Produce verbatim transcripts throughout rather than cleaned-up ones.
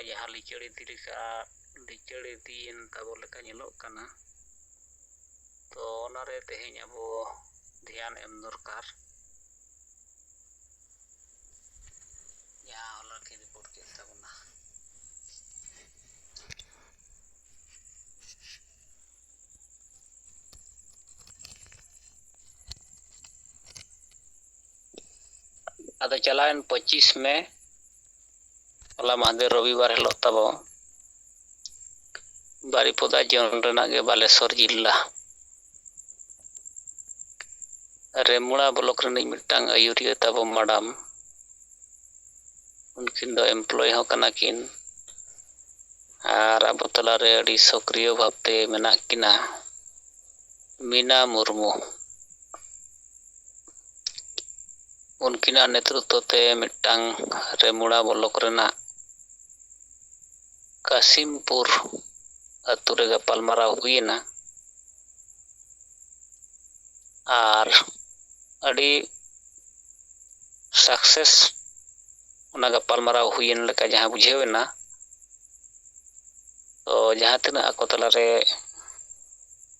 ᱡᱟᱦᱟᱸ ᱞᱤᱪᱟᱹᱲ ᱤᱫᱤ ᱞᱮᱠᱟ, ᱞᱤᱪᱟᱹᱲ ᱤᱫᱤᱭᱮᱱ ᱛᱟᱵᱚ ᱞᱮᱠᱟ ᱧᱮᱞᱚᱜ ᱠᱟᱱᱟ᱾ ᱛᱚ ᱚᱱᱟᱨᱮ ᱛᱮᱦᱮᱧ ᱟᱵᱚ ᱫᱷᱮᱭᱟᱱ ᱮᱢ ᱫᱚᱨᱠᱟᱨ᱾ ᱡᱟᱦᱟᱸ ᱦᱚᱞᱟ ᱠᱤᱱ ᱨᱤᱯᱳᱨᱴ ᱠᱮᱫ ᱛᱟᱵᱚᱱᱟ᱾ ᱟᱫᱚ ᱪᱟᱞᱟᱣᱮᱱ ᱯᱚᱸᱪᱤᱥ ᱢᱮ, ᱦᱚᱞᱟ ᱢᱟᱦᱫᱮᱨ ᱨᱚᱵᱤᱵᱟᱨ ᱦᱤᱞᱳᱜ ᱛᱟᱵᱚ ᱵᱟᱨᱤᱯᱚᱫᱟ ᱡᱳᱱ ᱨᱮᱱᱟᱜ ᱜᱮ ᱵᱟᱞᱮᱥᱚᱨ ᱡᱤᱞᱟ ᱨᱮᱢᱩᱲᱟ ᱵᱞᱚᱠ ᱨᱤᱱᱤᱡ ᱢᱤᱫᱴᱟᱝ ᱟᱹᱭᱩᱨᱤᱭᱟᱹ ᱛᱟᱵᱚ ᱢᱟᱰᱟᱢ, ᱩᱱᱠᱤᱱ ᱫᱚ ᱮᱢᱯᱞᱚᱭ ᱦᱚᱸ ᱠᱟᱱᱟ ᱠᱤᱱ ᱟᱨ ᱟᱵᱚ ᱛᱟᱞᱟᱨᱮ ᱟᱹᱰᱤ ᱥᱚᱠᱨᱤᱭᱚ ᱵᱷᱟᱵᱽᱛᱮ ᱢᱮᱱᱟᱜ ᱠᱤᱱᱟ, ᱢᱤᱱᱟ ᱢᱩᱨᱢᱩ᱾ ᱩᱱᱠᱤᱱᱟᱜ ᱱᱮᱛᱨᱤᱛᱵ ᱛᱮ ᱢᱤᱫᱴᱟᱝ ᱨᱮᱢᱩᱲᱟ ᱵᱞᱚᱠ ᱨᱮᱱᱟᱜ ᱠᱟᱥᱤᱢᱯᱩᱨ ᱟᱛᱳ ᱨᱮ ᱜᱟᱯᱟᱞᱢᱟᱨᱟᱣ ᱦᱩᱭᱮᱱᱟ᱾ ᱟᱨ ᱟᱹᱰᱤ ᱥᱟᱠᱥᱮᱥ ᱚᱱᱟ ᱜᱟᱯᱟᱞᱢᱟᱨᱟᱣ ᱦᱩᱭᱮᱱ ᱞᱮᱠᱟ ᱡᱟᱦᱟᱸ ᱵᱩᱡᱷᱟᱹᱣ ᱮᱱᱟ᱾ ᱛᱚ ᱡᱟᱦᱟᱸ ᱛᱤᱱᱟᱹᱜ ᱟᱠᱚ ᱛᱟᱞᱟᱨᱮ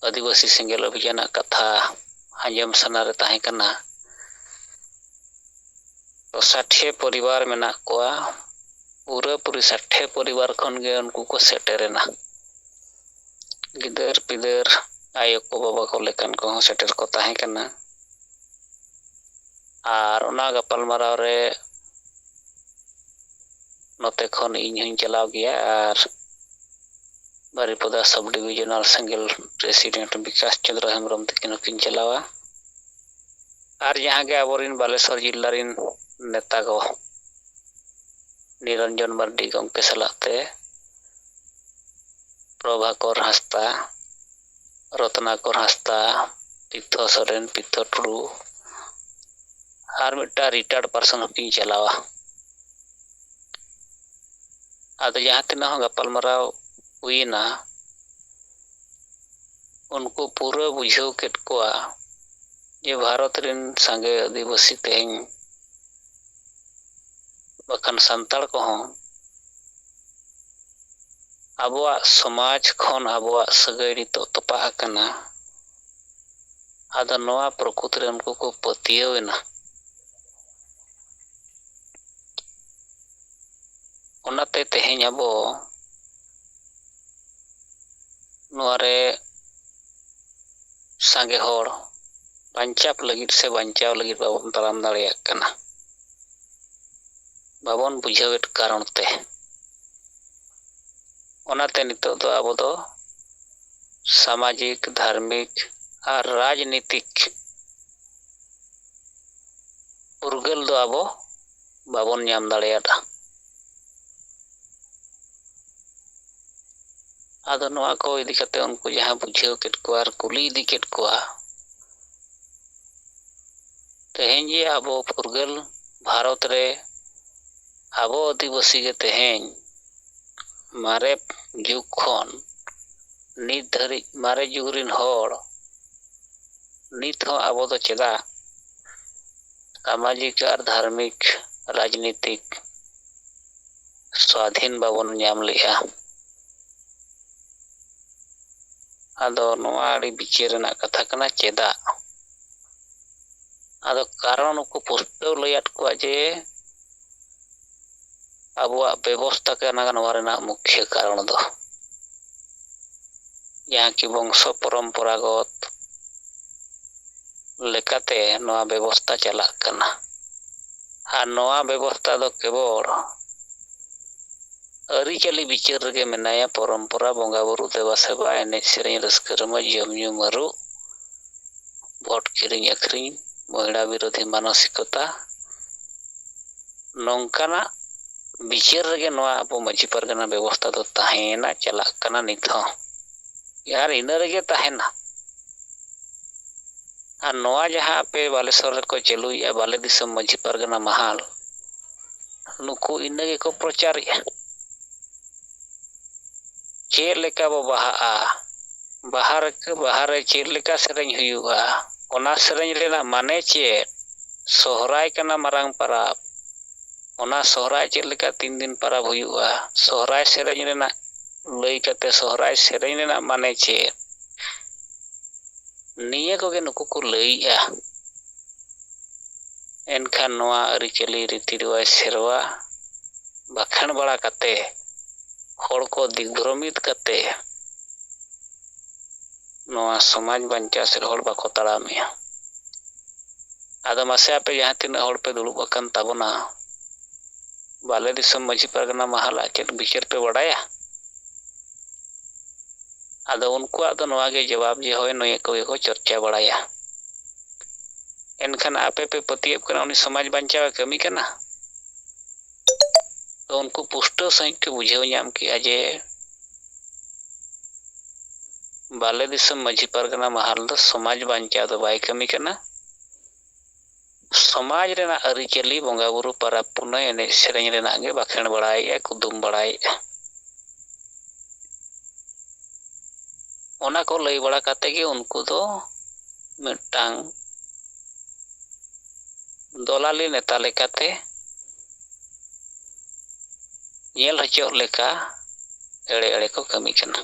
ᱟᱹᱫᱤᱵᱟᱹᱥᱤ ᱥᱮᱸᱜᱮᱞ ᱚᱵᱷᱤᱡᱟᱱᱟᱜ ᱠᱟᱛᱷᱟ ᱟᱸᱡᱚᱢ ᱥᱟᱱᱟ ᱨᱮ ᱛᱟᱦᱮᱸ ᱠᱟᱱᱟ, ᱛᱚ ᱥᱟᱴᱷᱮ ᱯᱚᱨᱤᱵᱟᱨ ᱢᱮᱱᱟᱜ ᱠᱚᱣᱟ᱾ ᱯᱩᱨᱟᱹᱯᱩᱨᱤ ᱥᱟᱴᱷᱮ ᱯᱚᱨᱤᱵᱟᱨ ᱠᱷᱚᱱ ᱜᱮ ᱩᱱᱠᱩ ᱠᱚ ᱥᱮᱴᱮᱨᱮᱱᱟ᱾ ᱜᱤᱫᱟᱹᱨ ᱯᱤᱫᱟᱹᱨ, ᱟᱭᱳ ᱠᱚ ᱵᱟᱵᱟ ᱠᱚ ᱞᱮᱠᱟᱱ ᱠᱚᱦᱚᱸ ᱥᱮᱴᱮᱨ ᱠᱚ ᱛᱟᱦᱮᱸ ᱠᱟᱱᱟ᱾ ᱟᱨ ᱚᱱᱟ ᱜᱟᱯᱟᱞᱢᱟᱨᱟᱣ ᱨᱮ ᱱᱚᱛᱮ ᱠᱷᱚᱱ ᱤᱧ ᱦᱚᱸᱧ ᱪᱟᱞᱟᱣ ᱜᱮᱭᱟ ᱟᱨ ᱵᱟᱨᱤᱯᱚᱫᱟ ᱥᱟᱵ ᱰᱤᱵᱤᱡᱚᱱᱟᱞ ᱥᱮᱸᱜᱮᱞ ᱯᱨᱮᱥᱤᱰᱮᱱᱴ ᱵᱤᱠᱟᱥ ᱪᱚᱸᱫᱽᱨᱚ ᱦᱮᱢᱵᱨᱚᱢ ᱛᱟᱹᱠᱤᱱ ᱦᱚᱸᱠᱤᱱ ᱪᱟᱞᱟᱣᱟ᱾ ᱟᱨ ᱡᱟᱦᱟᱸ ᱜᱮ ᱟᱵᱚᱨᱮᱱ ᱵᱟᱞᱮᱥᱚᱨ ᱡᱤᱞᱟ ᱨᱮᱱ ᱱᱮᱛᱟ ᱠᱚ ᱱᱤᱨᱚᱱᱡᱚᱱ ᱢᱟᱨᱰᱤ ᱜᱚᱢᱠᱮ ᱥᱟᱞᱟᱜ ᱛᱮ ᱯᱨᱚᱵᱷᱟᱠᱚᱨ ᱦᱟᱸᱥᱫᱟ, ᱨᱚᱛᱱᱟᱠᱚᱨ ᱦᱟᱸᱥᱫᱟ, ᱯᱤᱛᱷᱚ ᱥᱚᱨᱮᱱ, ᱯᱤᱛᱷᱚ ᱴᱩᱰᱩ ᱟᱨ ᱢᱤᱫᱴᱟᱝ ᱨᱤᱴᱟᱭᱟᱨᱰ ᱯᱟᱨᱥᱚᱱ ᱦᱚᱸᱠᱤᱱ ᱪᱟᱞᱟᱣᱟ᱾ ᱟᱫᱚ ᱡᱟᱦᱟᱸ ᱛᱤᱱᱟᱹᱜ ᱦᱚᱸ ᱜᱟᱯᱟᱞᱢᱟᱨᱟᱣ ᱦᱩᱭᱮᱱᱟ, ᱩᱱᱠᱩ ᱯᱩᱨᱟᱹ ᱵᱩᱡᱷᱟᱹᱣ ᱠᱮᱫ ᱠᱚᱣᱟ ᱡᱮ ᱵᱷᱟᱨᱚᱛ ᱨᱮᱱ ᱥᱟᱸᱜᱮ ᱟᱹᱫᱤᱵᱟᱹᱥᱤ ᱛᱮᱦᱮᱧ ᱵᱟᱠᱷᱟᱱ ᱥᱟᱱᱛᱟᱲ ᱠᱚᱦᱚᱸ ᱟᱵᱚᱣᱟᱜ ᱥᱚᱢᱟᱡᱽ ᱠᱷᱚᱱ ᱟᱵᱚᱣᱟᱜ ᱥᱟᱹᱜᱟᱹᱭ ᱱᱤᱛᱚᱜ ᱛᱚᱯᱟᱜ ᱟᱠᱟᱱᱟ᱾ ᱟᱫᱚ ᱱᱚᱣᱟ ᱯᱨᱚᱠᱨᱤᱛᱤ ᱨᱮ ᱩᱱᱠᱩ ᱠᱚ ᱯᱟᱹᱛᱭᱟᱹᱣ ᱮᱱᱟ᱾ ᱚᱱᱟᱛᱮ ᱛᱮᱦᱮᱧ ᱟᱵᱚ ᱱᱚᱣᱟ ᱨᱮ ᱥᱟᱸᱜᱮ ᱦᱚᱲ ᱵᱟᱧᱪᱟᱣ ᱞᱟᱹᱜᱤᱫ ᱥᱮ ᱵᱟᱧᱪᱟᱣ ᱞᱟᱹᱜᱤᱫ ᱵᱟᱵᱚᱱ ᱛᱟᱲᱟᱢ ᱫᱟᱲᱮᱭᱟᱜ ᱠᱟᱱᱟ, ᱵᱟᱵᱚᱱ ᱵᱩᱡᱷᱟᱹᱣᱮᱫ ᱠᱟᱨᱚᱱ ᱛᱮ᱾ ᱚᱱᱟᱛᱮ ᱱᱤᱛᱚᱜ ᱫᱚ ᱟᱵᱚ ᱫᱚ ᱥᱟᱢᱟᱡᱤᱠ, ᱫᱷᱟᱨᱢᱤᱠ ᱟᱨ ᱨᱟᱡᱽᱱᱤᱛᱤᱠ ᱯᱷᱩᱨᱜᱟᱹᱞ ᱫᱚ ᱟᱵᱚ ᱵᱟᱵᱚᱱ ᱧᱟᱢ ᱫᱟᱲᱮᱭᱟᱫᱟ᱾ ᱟᱫᱚ ᱱᱚᱣᱟ ᱠᱚ ᱤᱫᱤ ᱠᱟᱛᱮ ᱩᱱᱠᱩ ᱡᱟᱦᱟᱸ ᱵᱩᱡᱷᱟᱹᱣ ᱠᱮᱫ ᱠᱚᱣᱟ ᱟᱨ ᱠᱩᱞᱤ ᱤᱫᱤ ᱠᱮᱫ ᱠᱚᱣᱟ, ᱛᱮᱦᱮᱧ ᱡᱮ ᱟᱵᱚ ᱯᱷᱩᱨᱜᱟᱹᱞ ᱵᱷᱟᱨᱚᱛ ᱨᱮ ᱟᱵᱚ ᱟᱹᱫᱤᱵᱟᱹᱥᱤ ᱜᱮ ᱛᱮᱦᱮᱧ ᱢᱟᱨᱮ ᱡᱩᱜᱽ ᱠᱷᱚᱱ ᱱᱤᱛ ᱫᱷᱟᱹᱨᱤᱡ ᱢᱟᱨᱮ ᱡᱩᱜᱽ ᱨᱤᱱ ᱦᱚᱲ ᱱᱤᱛ ᱦᱚᱸ ᱟᱵᱚ ᱫᱚ ᱪᱮᱫᱟᱜ ᱥᱟᱢᱟᱡᱤᱠ ᱟᱨ ᱫᱷᱟᱨᱢᱤᱠ ᱨᱟᱡᱽᱱᱤᱛᱤᱠ ᱥᱣᱟᱫᱷᱤᱱ ᱵᱟᱵᱚᱱ ᱧᱟᱢ ᱞᱮᱜᱼᱟ? ᱟᱫᱚ ᱱᱚᱣᱟ ᱟᱹᱰᱤ ᱵᱤᱪᱟᱹᱨ ᱨᱮᱱᱟᱜ ᱠᱟᱛᱷᱟ ᱠᱟᱱᱟ, ᱪᱮᱫᱟᱜ? ᱟᱫᱚ ᱠᱟᱨᱚᱱ ᱠᱚ ᱯᱩᱥᱴᱟᱹᱣ ᱞᱟᱹᱭᱟᱫ ᱠᱚᱣᱟ ᱡᱮ ᱟᱵᱚᱣᱟᱜ ᱵᱮᱵᱚᱥᱛᱟ ᱠᱟᱱᱟ ᱱᱚᱣᱟ ᱨᱮᱱᱟᱜ ᱢᱩᱠᱷᱭᱟᱹ ᱠᱟᱨᱚᱱ ᱫᱚ, ᱡᱟᱦᱟᱸ ᱠᱤ ᱵᱚᱝᱥᱚ ᱯᱚᱨᱚᱢᱯᱚᱨᱟᱜᱚᱛ ᱞᱮᱠᱟᱛᱮ ᱱᱚᱣᱟ ᱵᱮᱵᱚᱥᱛᱟ ᱪᱟᱞᱟᱜ ᱠᱟᱱᱟ᱾ ᱟᱨ ᱱᱚᱣᱟ ᱵᱮᱵᱚᱥᱛᱟ ᱫᱚ ᱠᱮᱵᱚᱞ ᱟᱹᱨᱤᱪᱟᱹᱞᱤ ᱵᱤᱪᱟᱹᱨ ᱨᱮᱜᱮ ᱢᱮᱱᱟᱭᱟ᱾ ᱯᱚᱨᱚᱢᱯᱚᱨᱟ, ᱵᱚᱸᱜᱟ ᱵᱩᱨᱩ, ᱫᱮᱵᱟ ᱥᱮᱵᱟ, ᱮᱱᱮᱡ ᱥᱮᱨᱮᱧ, ᱨᱟᱹᱥᱠᱟᱹ ᱨᱚᱢᱚᱡᱽ, ᱡᱚᱢ ᱧᱩ, ᱢᱟᱹᱨᱩ, ᱵᱷᱳᱴ ᱠᱤᱨᱤᱧ ᱟᱹᱠᱷᱨᱤᱧ, ᱢᱚᱦᱤᱞᱟ ᱵᱤᱨᱳᱫᱷᱤ ᱢᱟᱱᱚᱥᱤᱠᱚᱛᱟ, ᱱᱚᱝᱠᱟᱱᱟᱜ ᱵᱤᱪᱟᱹᱨ ᱨᱮᱜᱮ ᱱᱚᱣᱟ ᱟᱵᱚ ᱢᱟᱹᱡᱷᱤ ᱯᱟᱨᱜᱟᱱᱟ ᱵᱮᱵᱚᱥᱛᱷᱟ ᱫᱚ ᱛᱟᱦᱮᱸᱭᱮᱱᱟ, ᱪᱟᱞᱟᱜ ᱠᱟᱱᱟ ᱱᱤᱛ ᱦᱚᱸ᱾ ᱟᱨ ᱤᱱᱟᱹ ᱨᱮᱜᱮ ᱛᱟᱦᱮᱱᱟ᱾ ᱟᱨ ᱱᱚᱣᱟ ᱡᱟᱦᱟᱸ ᱟᱯᱮ ᱵᱟᱞᱮᱥᱚᱨ ᱨᱮᱠᱚ ᱪᱟᱹᱞᱩᱭᱮᱫᱼᱟ, ᱵᱟᱞᱮ ᱫᱤᱥᱚᱢ ᱢᱟᱹᱡᱷᱤ ᱯᱟᱨᱜᱟᱱᱟ ᱢᱟᱦᱟᱞ, ᱱᱩᱠᱩ ᱤᱱᱟᱹ ᱜᱮᱠᱚ ᱯᱨᱚᱪᱟᱨᱮᱫᱼᱟ᱾ ᱪᱮᱫ ᱞᱮᱠᱟ ᱵᱚ ᱵᱟᱦᱟᱜᱼᱟ, ᱵᱟᱦᱟ ᱨᱮ, ᱵᱟᱦᱟ ᱨᱮ ᱪᱮᱫ ᱞᱮᱠᱟ ᱥᱮᱨᱮᱧ ᱦᱩᱭᱩᱜᱼᱟ, ᱚᱱᱟ ᱥᱮᱨᱮᱧ ᱨᱮᱱᱟᱜ ᱢᱟᱱᱮ ᱪᱮᱫ, ᱥᱚᱦᱨᱟᱭ ᱠᱟᱱᱟ ᱢᱟᱨᱟᱝ ᱯᱟᱨᱟᱵᱽ, ᱚᱱᱟ ᱥᱚᱦᱨᱟᱭ ᱪᱮᱫ ᱞᱮᱠᱟ ᱛᱤᱱ ᱫᱤᱱ ᱯᱟᱨᱟᱵᱽ ᱦᱩᱭᱩᱜᱼᱟ, ᱥᱚᱦᱨᱟᱭ ᱥᱮᱨᱮᱧ ᱨᱮᱱᱟᱜ ᱞᱟᱹᱭ ᱠᱟᱛᱮ ᱥᱚᱦᱨᱟᱭ ᱥᱮᱨᱮᱧ ᱨᱮᱱᱟᱜ ᱢᱟᱱᱮ ᱪᱮᱫ? ᱱᱤᱭᱟᱹ ᱠᱚᱜᱮ ᱱᱩᱠᱩ ᱠᱚ ᱞᱟᱹᱭᱮᱜᱼᱟ᱾ ᱮᱱᱠᱷᱟᱱ ᱱᱚᱣᱟ ᱟᱹᱨᱤᱪᱟᱹᱞᱤ, ᱨᱤᱛᱤ ᱨᱮᱣᱟᱡᱽ, ᱥᱮᱨᱣᱟ ᱵᱟᱠᱷᱮᱬ ᱵᱟᱲᱟ ᱠᱟᱛᱮ, ᱦᱚᱲ ᱠᱚ ᱫᱤᱜᱽᱵᱷᱨᱚᱢᱤᱛ ᱠᱟᱛᱮ, ᱱᱚᱣᱟ ᱥᱚᱢᱟᱡᱽ ᱵᱟᱧᱪᱟᱣ ᱥᱮᱫ ᱦᱚᱲ ᱵᱟᱠᱚ ᱛᱟᱲᱟᱢᱮᱜᱼᱟ᱾ ᱟᱫᱚ ᱢᱟᱥᱮ, ᱟᱯᱮ ᱡᱟᱦᱟᱸ ᱛᱤᱱᱟᱹᱜ ᱦᱚᱲ ᱯᱮ ᱫᱩᱲᱩᱵ ᱟᱠᱟᱱ ᱛᱟᱵᱚᱱᱟ, ᱵᱟᱞᱮ ᱫᱤᱥᱚᱢ ᱢᱟᱹᱡᱷᱤ ᱯᱟᱨᱜᱟᱱᱟ ᱢᱟᱦᱟᱞᱟᱜ ᱪᱮᱫ ᱵᱤᱪᱟᱹᱨ ᱯᱮ ᱵᱟᱲᱟᱭᱟ? ᱟᱫᱚ ᱩᱱᱠᱩᱣᱟᱜ ᱫᱚ ᱱᱚᱣᱟ ᱜᱮ ᱡᱚᱵᱟᱵ ᱡᱮ, ᱦᱳᱭ, ᱱᱩᱭ ᱠᱚᱜᱮ ᱠᱚ ᱪᱚᱨᱪᱟ ᱵᱟᱲᱟᱭᱟ᱾ ᱮᱱᱠᱷᱟᱱ ᱟᱯᱮ ᱯᱮ ᱯᱟᱹᱛᱭᱟᱹᱜ ᱠᱟᱱᱟ ᱩᱱᱤ ᱥᱚᱢᱟᱡᱽ ᱵᱟᱧᱪᱟᱣ ᱮ ᱠᱟᱹᱢᱤ ᱠᱟᱱᱟ? ᱛᱚ ᱩᱱᱠᱩ ᱯᱩᱥᱴᱟᱹᱣ ᱥᱟᱺᱦᱤᱡ ᱠᱚ ᱵᱩᱡᱷᱟᱹᱣ ᱧᱟᱢ ᱠᱮᱜᱼᱟ ᱡᱮ ᱵᱟᱞᱮ ᱫᱤᱥᱚᱢ ᱢᱟᱹᱡᱷᱤ ᱯᱟᱨᱜᱟᱱᱟ ᱢᱟᱦᱟᱞ ᱫᱚ ᱥᱚᱢᱟᱡᱽ ᱵᱟᱧᱪᱟᱣ ᱫᱚ ᱵᱟᱭ ᱠᱟᱹᱢᱤ ᱠᱟᱱᱟ, ᱥᱚᱢᱟᱡᱽ ᱨᱮᱱᱟᱜ ᱟᱹᱨᱤᱪᱟᱹᱞᱤ, ᱵᱚᱸᱜᱟᱼᱵᱩᱨᱩ, ᱯᱟᱨᱟᱵᱽ ᱯᱩᱱᱟᱹᱭ, ᱮᱱᱮᱡ ᱥᱮᱨᱮᱧ ᱨᱮᱱᱟᱜ ᱜᱮ ᱵᱟᱠᱷᱮᱬ ᱵᱟᱲᱟᱭᱮᱫᱼᱟ, ᱠᱩᱫᱩᱢ ᱵᱟᱲᱟᱭᱮᱫᱼᱟ᱾ ᱚᱱᱟ ᱠᱚ ᱞᱟᱹᱭ ᱵᱟᱲᱟ ᱠᱟᱛᱮ ᱜᱮ ᱩᱱᱠᱩ ᱫᱚ ᱢᱤᱫᱴᱟᱝ ᱫᱚᱞᱟᱞᱤ ᱱᱮᱛᱟ ᱞᱮᱠᱟᱛᱮ ᱧᱮᱞ ᱦᱚᱪᱚᱜ ᱞᱮᱠᱟ ᱮᱲᱮ ᱮᱲᱮ ᱠᱚ ᱠᱟᱹᱢᱤ ᱠᱟᱱᱟ᱾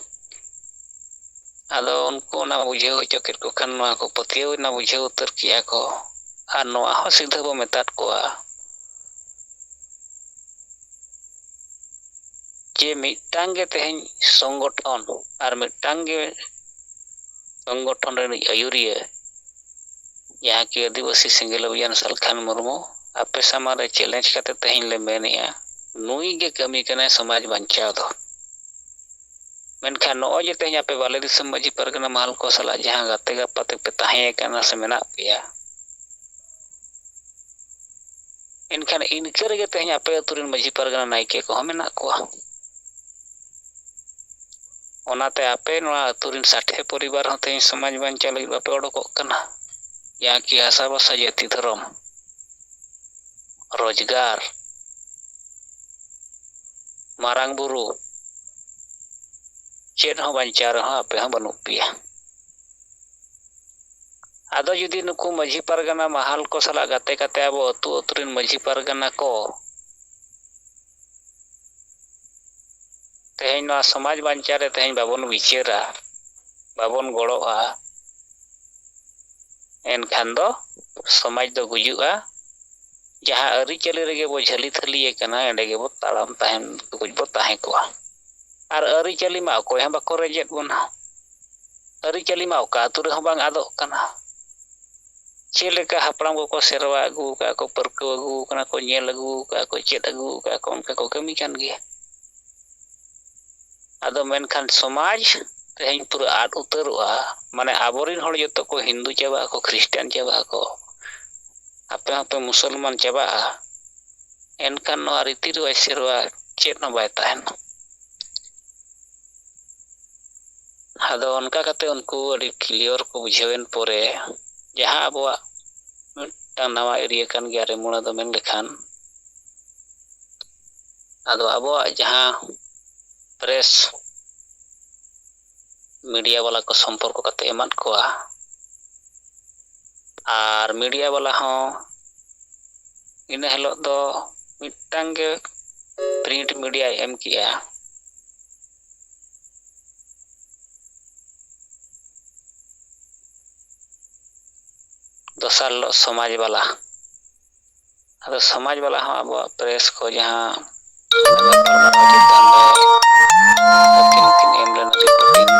ᱟᱫᱚ ᱩᱱᱠᱩ ᱚᱱᱟ ᱵᱩᱡᱷᱟᱹᱣ ᱦᱚᱪᱚ ᱠᱮᱫ ᱠᱚ ᱠᱷᱟᱱ, ᱱᱚᱣᱟ ᱠᱚ ᱯᱟᱹᱛᱭᱟᱹᱣ ᱮᱱᱟ, ᱵᱩᱡᱷᱟᱹᱣ ᱩᱛᱟᱹᱨ ᱠᱮᱜᱼᱟ ᱠᱚ᱾ ᱟᱨ ᱱᱚᱣᱟ ᱦᱚᱸ ᱥᱤᱫᱷᱟᱹ ᱵᱚ ᱢᱮᱛᱟᱫ ᱠᱚᱣᱟ ᱡᱮ ᱢᱤᱫᱴᱟᱝ ᱜᱮ ᱛᱮᱦᱮᱧ ᱥᱚᱝᱜᱚᱴᱷᱚᱱ ᱟᱨ ᱢᱤᱫᱴᱟᱝ ᱜᱮ ᱥᱚᱝᱜᱚᱴᱷᱚᱱ ᱨᱤᱱᱤᱡ ᱟᱹᱭᱩᱨᱤᱭᱟᱹ, ᱡᱟᱦᱟᱸ ᱠᱤ ᱟᱹᱫᱤᱵᱟᱹᱥᱤ ᱥᱮᱸᱜᱮᱞ ᱚᱵᱷᱤᱭᱟᱱ ᱥᱟᱞᱠᱷᱟᱱ ᱢᱩᱨᱢᱩ, ᱟᱯᱮ ᱥᱟᱢᱟᱝ ᱨᱮ ᱪᱮᱞᱮᱧᱡᱽ ᱠᱟᱛᱮ ᱛᱮᱦᱮᱧ ᱞᱮ ᱢᱮᱱᱮᱜᱼᱟ, ᱱᱩᱭ ᱜᱮ ᱠᱟᱹᱢᱤ ᱠᱟᱱᱟᱭ ᱥᱚᱢᱟᱡᱽ ᱵᱟᱧᱪᱟᱣ ᱫᱚ᱾ ᱢᱮᱱᱠᱷᱟᱱ ᱱᱚᱜᱼᱚᱭ ᱡᱮ ᱛᱮᱦᱮᱧ ᱟᱯᱮ ᱵᱟᱞᱮ ᱫᱤᱥᱚᱢ ᱢᱟᱹᱡᱷᱤ ᱯᱟᱨᱜᱟᱱᱟ ᱢᱟᱦᱟᱞ ᱠᱚ ᱥᱟᱞᱟᱜ ᱡᱟᱦᱟᱸ ᱜᱟᱛᱮ ᱜᱟᱯᱟᱛᱮ ᱯᱮ ᱛᱟᱦᱮᱸ ᱟᱠᱟᱱᱟ ᱥᱮ ᱢᱮᱱᱟᱜ ᱯᱮᱭᱟ, ᱮᱱᱠᱷᱟᱱ ᱤᱱᱠᱟᱹ ᱨᱮᱜᱮ ᱛᱮᱦᱮᱧ ᱟᱯᱮ ᱟᱹᱛᱩ ᱨᱮᱱ ᱢᱟᱹᱡᱷᱤ ᱯᱟᱨᱜᱟᱱᱟ ᱱᱟᱭᱠᱮ ᱠᱚᱦᱚᱸ ᱢᱮᱱᱟᱜ ᱠᱚᱣᱟ᱾ ᱚᱱᱟᱛᱮ ᱟᱯᱮ ᱱᱚᱣᱟ ᱟᱹᱛᱩ ᱨᱮᱱ ᱥᱟᱴᱷᱮ ᱯᱚᱨᱤᱵᱟᱨ ᱦᱚᱸ ᱛᱮᱦᱮᱧ ᱥᱚᱢᱟᱡᱽ ᱵᱟᱧᱪᱟᱣ ᱞᱟᱹᱜᱤᱫ ᱵᱟᱯᱮ ᱚᱰᱚᱠᱚᱜ ᱠᱟᱱᱟ᱾ ᱡᱟᱦᱟᱸ ᱠᱤ ᱦᱟᱥᱟᱵᱷᱟᱥᱟ, ᱡᱟᱹᱛᱤ, ᱫᱷᱚᱨᱚᱢ, ᱨᱳᱡᱽᱜᱟᱨ, ᱢᱟᱨᱟᱝ ᱵᱩᱨᱩ, ᱪᱮᱫ ᱦᱚᱸ ᱵᱟᱧᱪᱟᱣ ᱨᱮᱦᱚᱸ ᱟᱯᱮ ᱦᱚᱸ ᱵᱟᱹᱱᱩᱜ ᱯᱮᱭᱟ᱾ ᱟᱫᱚ ᱡᱩᱫᱤ ᱱᱩᱠᱩ ᱢᱟᱹᱡᱷᱤ ᱯᱟᱨᱜᱟᱱᱟ ᱢᱟᱦᱟᱞ ᱠᱚ ᱥᱟᱞᱟᱜ ᱜᱟᱛᱮ ᱠᱟᱛᱮ ᱟᱵᱚ ᱟᱹᱛᱩ ᱟᱹᱛᱩ ᱨᱮᱱ ᱢᱟᱹᱡᱷᱤ ᱯᱟᱨᱜᱟᱱᱟ ᱠᱚ ᱛᱮᱦᱮᱧ ᱱᱚᱣᱟ ᱥᱚᱢᱟᱡᱽ ᱵᱟᱧᱪᱟᱣ ᱨᱮ ᱛᱮᱦᱮᱧ ᱵᱟᱵᱚᱱ ᱵᱤᱪᱟᱹᱨᱟ, ᱵᱟᱵᱚᱱ ᱜᱚᱲᱚᱜᱼᱟ, ᱮᱱᱠᱷᱟᱱ ᱫᱚ ᱥᱚᱢᱟᱡᱽ ᱫᱚ ᱜᱩᱡᱩᱜᱼᱟ᱾ ᱡᱟᱦᱟᱸ ᱟᱹᱨᱤᱪᱟᱹᱞᱤ ᱨᱮᱜᱮ ᱵᱚ ᱡᱷᱟᱹᱞᱤ ᱛᱷᱟᱹᱞᱤ ᱟᱠᱟᱱᱟ, ᱮᱸᱰᱮ ᱜᱮᱵᱚ ᱛᱟᱲᱟᱢ ᱛᱟᱦᱮᱱ, ᱛᱩᱠᱩᱡ ᱵᱚ ᱛᱟᱦᱮᱸ ᱠᱚᱜᱼᱟ᱾ ᱟᱨ ᱟᱹᱨᱤᱪᱟᱹᱞᱤ ᱢᱟ ᱚᱠᱚᱭ ᱦᱚᱸ ᱵᱟᱠᱚ ᱨᱮᱡᱮᱫ ᱵᱚᱱᱟ᱾ ᱟᱹᱨᱤᱪᱟᱹᱞᱤ ᱢᱟ ᱚᱠᱟ ᱟᱹᱛᱩ ᱨᱮᱦᱚᱸ ᱵᱟᱝ ᱟᱫᱚᱜ ᱠᱟᱱᱟ᱾ ᱪᱮᱫ ᱞᱮᱠᱟ ᱦᱟᱯᱲᱟᱢ ᱠᱚᱠᱚ ᱥᱮᱨᱣᱟ ᱟᱹᱜᱩ ᱟᱠᱟᱫ ᱠᱚ, ᱯᱟᱹᱨᱠᱟᱹᱣ ᱟᱹᱜᱩ ᱟᱠᱟᱱᱟ ᱠᱚ, ᱧᱮᱞ ᱟᱹᱜᱩ ᱟᱠᱟᱫ ᱠᱚ, ᱪᱮᱫ ᱟᱹᱜᱩ ᱟᱠᱟᱫ ᱠᱚ, ᱚᱱᱠᱟ ᱠᱚ ᱠᱟᱹᱢᱤ ᱠᱟᱱ ᱜᱮᱭᱟ᱾ ᱟᱫᱚ ᱢᱮᱱᱠᱷᱟᱱ ᱥᱚᱢᱟᱡᱽ ᱛᱮᱦᱮᱧ ᱯᱩᱨᱟᱹ ᱟᱫ ᱩᱛᱟᱹᱨᱚᱜᱼᱟ᱾ ᱢᱟᱱᱮ ᱟᱵᱚᱨᱮᱱ ᱦᱚᱲ ᱡᱚᱛᱚ ᱠᱚ ᱦᱤᱱᱫᱩ ᱪᱟᱵᱟᱜ ᱟᱠᱚ, ᱠᱷᱨᱤᱥᱴᱟᱱ ᱪᱟᱵᱟᱜ ᱟᱠᱚ, ᱟᱯᱮ ᱦᱚᱸᱯᱮ ᱢᱩᱥᱚᱞᱢᱟᱱ ᱪᱟᱵᱟᱜᱼᱟ᱾ ᱮᱱᱠᱷᱟᱱ ᱱᱚᱣᱟ ᱨᱤᱛᱤ ᱨᱮᱣᱟᱡᱽ ᱥᱮᱨᱣᱟ ᱪᱮᱫ ᱦᱚᱸ ᱵᱟᱭ ᱛᱟᱦᱮᱱᱟ᱾ ᱟᱫᱚ ᱚᱱᱠᱟ ᱠᱟᱛᱮ ᱩᱱᱠᱩ ᱟᱹᱰᱤ ᱠᱞᱤᱭᱟᱨ ᱠᱚ ᱵᱩᱡᱷᱟᱹᱣᱮᱱ ᱯᱚᱨᱮ, ᱡᱟᱦᱟᱸ ᱟᱵᱚᱣᱟᱜ ᱢᱤᱫᱴᱟᱝ ᱱᱟᱣᱟ ᱮᱨᱤᱭᱟ ᱠᱟᱱ ᱜᱮᱭᱟ ᱨᱮᱢᱩᱬᱟ ᱫᱚ ᱢᱮᱱ ᱞᱮᱠᱷᱟᱱ, ᱟᱫᱚ ᱟᱵᱚᱣᱟᱜ ᱡᱟᱦᱟᱸ ᱯᱨᱮᱥ ᱢᱤᱰᱤᱭᱟ ᱵᱟᱞᱟ ᱠᱚ ᱥᱚᱢᱯᱚᱨᱠᱚ ᱠᱟᱛᱮ ᱮᱢᱟᱫ ᱠᱚᱣᱟ, ᱟᱨ ᱢᱤᱰᱤᱭᱟ ᱵᱟᱞᱟ ᱦᱚᱸ ᱤᱱᱟᱹ ᱦᱤᱞᱳᱜ ᱫᱚ ᱢᱤᱫᱴᱟᱝ ᱜᱮ ᱯᱨᱤᱱᱴ ᱢᱤᱰᱤᱭᱟᱭ ᱮᱢ ᱠᱮᱜᱼᱟ᱾ ᱫᱚᱥᱟᱨ ᱦᱤᱞᱳᱜ ᱥᱚᱢᱟᱡᱽ ᱵᱟᱞᱟ᱾ ᱟᱫᱚ ᱥᱚᱢᱟᱡᱽ ᱵᱟᱞᱟ ᱦᱚᱸ ᱟᱵᱚᱣᱟᱜ ᱯᱨᱮᱥ ᱠᱚ ᱡᱟᱦᱟᱸ ᱜᱟᱯᱟᱞᱢᱟᱨᱟᱣ ᱪᱮᱛᱟᱱ ᱨᱮ ᱟᱹᱠᱤᱱ ᱠᱤᱱ ᱮᱢ ᱞᱮᱱᱟ ᱨᱤᱯᱳᱨᱴᱤᱝ,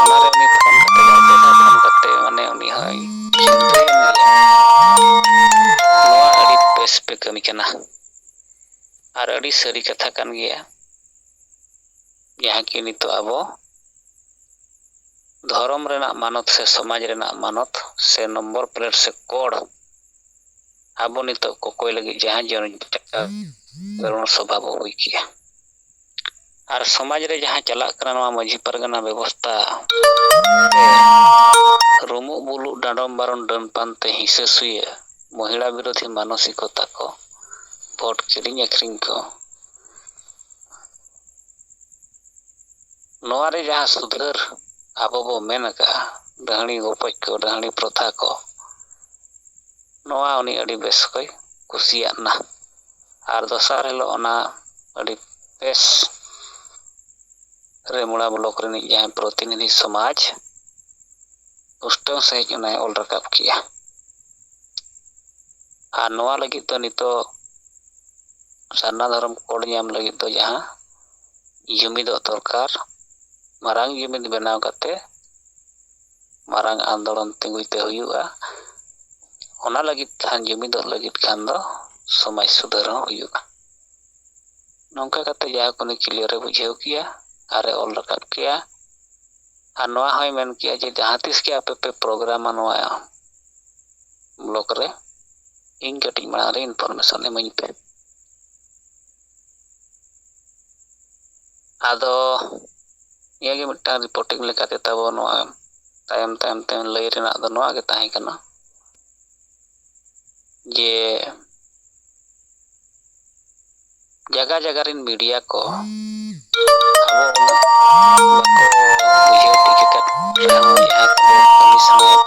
ᱚᱱᱟᱨᱮ ᱩᱱᱤ ᱯᱷᱳᱱ ᱠᱟᱛᱮ, ᱵᱟᱨ ᱯᱮ ᱫᱷᱟᱣ ᱯᱷᱳᱱ ᱠᱟᱛᱮ, ᱢᱟᱱᱮ ᱩᱱᱤ ᱦᱚᱸᱭ ᱪᱤᱱᱛᱟᱹᱭᱮᱱ ᱜᱮᱭᱟ᱾ ᱱᱚᱣᱟ ᱟᱹᱰᱤ ᱵᱮᱥ ᱯᱮ ᱠᱟᱹᱢᱤ ᱠᱟᱱᱟ ᱟᱨ ᱟᱹᱰᱤ ᱥᱟᱹᱨᱤ ᱠᱟᱛᱷᱟ ᱠᱟᱱ ᱜᱮᱭᱟ, ᱡᱟᱦᱟᱸ ᱠᱤ ᱱᱤᱛᱚᱜ ᱟᱵᱚ ᱫᱷᱚᱨᱚᱢ ᱨᱮᱱᱟᱜ ᱢᱟᱱᱚᱛ ᱥᱮ ᱥᱚᱢᱟᱡᱽ ᱨᱮᱱᱟᱜ ᱢᱟᱱᱚᱛ ᱥᱮ ᱱᱚᱢᱵᱚᱨ ᱯᱞᱮᱴ ᱥᱮ ᱠᱳᱰ ᱟᱵᱚ ᱱᱤᱛᱚᱜ ᱠᱚᱠᱚᱭ ᱞᱟᱹᱜᱤᱫ ᱡᱟᱦᱟᱸ ᱡᱚᱱ ᱡᱟᱜᱽᱨᱚᱬ ᱥᱚᱵᱷᱟ ᱵᱚ ᱦᱩᱭ ᱠᱮᱜᱼᱟ᱾ ᱟᱨ ᱥᱚᱢᱟᱡᱽ ᱨᱮ ᱡᱟᱦᱟᱸ ᱪᱟᱞᱟᱜ ᱠᱟᱱᱟ ᱱᱚᱣᱟ ᱢᱟᱹᱡᱷᱤ ᱯᱟᱨᱜᱟᱱᱟ ᱵᱮᱵᱚᱥᱛᱷᱟ ᱨᱮ ᱨᱩᱢᱩᱜ ᱵᱩᱞᱩᱜ, ᱰᱟᱸᱰᱚᱢ ᱵᱟᱨᱚᱱ, ᱰᱟᱹᱱ ᱯᱟᱱᱛᱮ, ᱦᱤᱸᱥᱟᱹ ᱥᱩᱭᱟᱹ, ᱢᱚᱦᱤᱞᱟ ᱵᱤᱨᱳᱫᱷᱤ ᱢᱟᱱᱚᱥᱤᱠᱚᱛᱟ ᱠᱚ, ᱵᱷᱳᱴ ᱠᱤᱨᱤᱧ ᱟᱹᱠᱷᱨᱤᱧ ᱠᱚ, ᱱᱚᱣᱟ ᱨᱮ ᱡᱟᱦᱟᱸ ᱥᱩᱫᱷᱟᱹᱨ ᱟᱵᱚ ᱵᱚ ᱢᱮᱱ ᱟᱠᱟᱜᱼᱟ, ᱰᱟᱹᱦᱲᱤ ᱜᱚᱯᱚᱡ ᱠᱚ, ᱰᱟᱹᱦᱲᱤ ᱯᱨᱚᱛᱷᱟ ᱠᱚ, ᱱᱚᱣᱟ ᱩᱱᱤ ᱟᱹᱰᱤ ᱵᱮᱥ ᱠᱚᱭ ᱠᱩᱥᱤᱭᱟᱜ ᱱᱟ᱾ ᱟᱨ ᱫᱚᱥᱟᱨ ᱦᱤᱞᱳᱜ ᱚᱱᱟ ᱟᱹᱰᱤ ᱵᱮᱥ ᱨᱮᱢᱩᱲᱟ ᱵᱞᱚᱠ ᱨᱤᱱᱤᱡ ᱡᱟᱦᱟᱸᱭ ᱯᱨᱚᱛᱤᱱᱤᱫᱷᱤ ᱥᱚᱢᱟᱡᱽ ᱯᱩᱥᱴᱟᱹᱣ ᱥᱟᱺᱦᱤᱡ ᱚᱱᱟᱭ ᱚᱞ ᱨᱟᱠᱟᱵ ᱠᱮᱜᱼᱟ᱾ ᱟᱨ ᱱᱚᱣᱟ ᱞᱟᱹᱜᱤᱫ ᱫᱚ ᱱᱤᱛᱚᱜ ᱥᱟᱨᱱᱟ ᱫᱷᱚᱨᱚᱢ ᱠᱳᱰ ᱧᱟᱢ ᱞᱟᱹᱜᱤᱫ ᱫᱚ ᱡᱟᱦᱟᱸ ᱡᱩᱢᱤᱫᱚᱜ ᱫᱚᱨᱠᱟᱨ, ᱢᱟᱨᱟᱝ ᱡᱩᱢᱤᱫ ᱵᱮᱱᱟᱣ ᱠᱟᱛᱮ ᱢᱟᱨᱟᱝ ᱟᱱᱫᱳᱞᱚᱱ ᱛᱤᱸᱜᱩᱭ ᱛᱮ ᱦᱩᱭᱩᱜᱼᱟ᱾ ᱚᱱᱟ ᱞᱟᱹᱜᱤᱫ ᱠᱷᱟᱱ, ᱡᱩᱢᱤᱫᱚᱜ ᱞᱟᱹᱜᱤᱫ ᱠᱷᱟᱱ ᱫᱚ ᱥᱚᱢᱟᱡᱽ ᱥᱩᱫᱷᱟᱹᱨ ᱦᱚᱸ ᱦᱩᱭᱩᱜᱼᱟ᱾ ᱱᱚᱝᱠᱟ ᱠᱟᱛᱮ ᱡᱟᱦᱟᱸ ᱠᱚ ᱩᱱᱤ clear ᱮ ᱵᱩᱡᱷᱟᱹᱣ ᱠᱮᱜᱼᱟ ᱟᱨ ᱮ ᱚᱞ ᱨᱟᱠᱟᱵ ᱠᱮᱜᱼᱟ᱾ ᱟᱨ ᱱᱚᱣᱟ ᱦᱚᱸᱭ ᱢᱮᱱ ᱠᱮᱜᱼᱟ ᱡᱮ ᱡᱟᱦᱟᱸ ᱛᱤᱥ ᱜᱮ ᱟᱯᱮ ᱯᱮ ᱯᱨᱳᱜᱨᱟᱢᱟ ᱱᱚᱣᱟ ᱵᱞᱚᱠ ᱨᱮ, ᱤᱧ ᱠᱟᱹᱴᱤᱡ ᱢᱟᱲᱟᱝ ᱨᱮ information ᱤᱢᱟᱹᱧ ᱯᱮ᱾ ᱟᱫᱚ ᱱᱤᱭᱟᱹ ᱜᱮ ᱢᱤᱫᱴᱟᱝ reporting ᱞᱮᱠᱟᱛᱮ ᱛᱟᱵᱚ ᱱᱚᱣᱟ ᱛᱟᱭᱚᱢ ᱛᱟᱭᱚᱢ ᱛᱮ ᱞᱟᱹᱭ ᱨᱮᱱᱟᱜ ᱫᱚ ᱱᱚᱣᱟ ᱜᱮ ᱛᱟᱦᱮᱸ ᱠᱟᱱᱟ ᱡᱮ ᱡᱟᱭᱜᱟ ᱡᱟᱭᱜᱟ ᱨᱮᱱ media ᱠᱚ ᱟᱵᱚ ᱩᱱᱟᱹᱜ ᱵᱟᱠᱚ ᱵᱩᱡᱷᱟᱹᱣ ᱴᱷᱤᱠ ᱟᱠᱟᱫ ᱨᱮᱦᱚᱸ, ᱡᱟᱦᱟᱸ ᱠᱚ ᱠᱟᱹᱢᱤ ᱥᱟᱱᱟᱭᱮᱫ